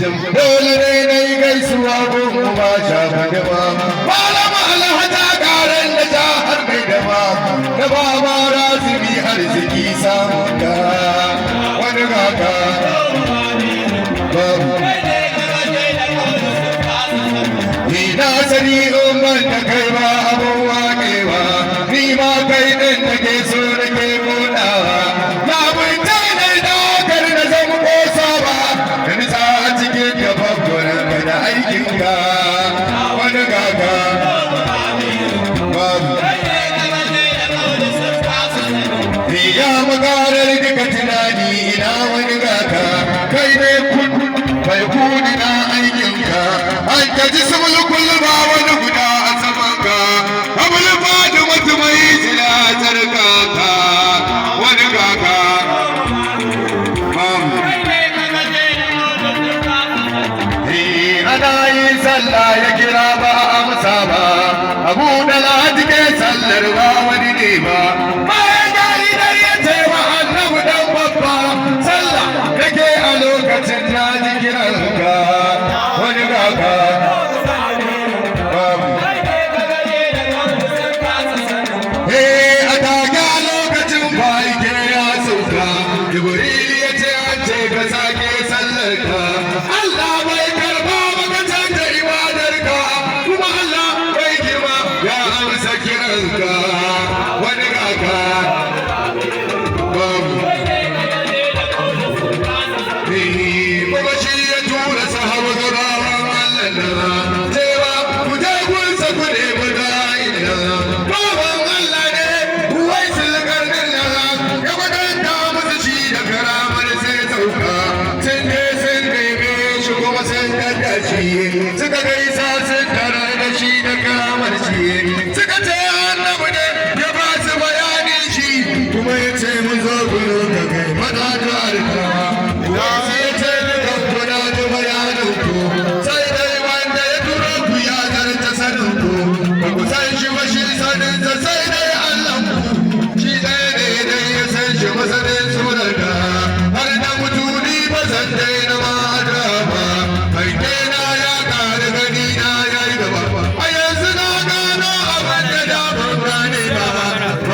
Dole ne na yi gaisuwa gungu ba sha ba. Malama Alhaja garan da jihar mai dama da baba razumi arziki samun ka wani gaka babu. Ni na sani umar da kai ba abun waƙewa, ni ma kai ɗin da ke so da ke buɗawa. Na bunta ne da kar na zama ƙosa ba, da nisa a cikin tafakkurin ka da aikinka wani gaka babu. Ya magarar duka tunani, ina wani gaka, kai ne kun bai kuni na aikinka an ta ji sulkul ba wani guda.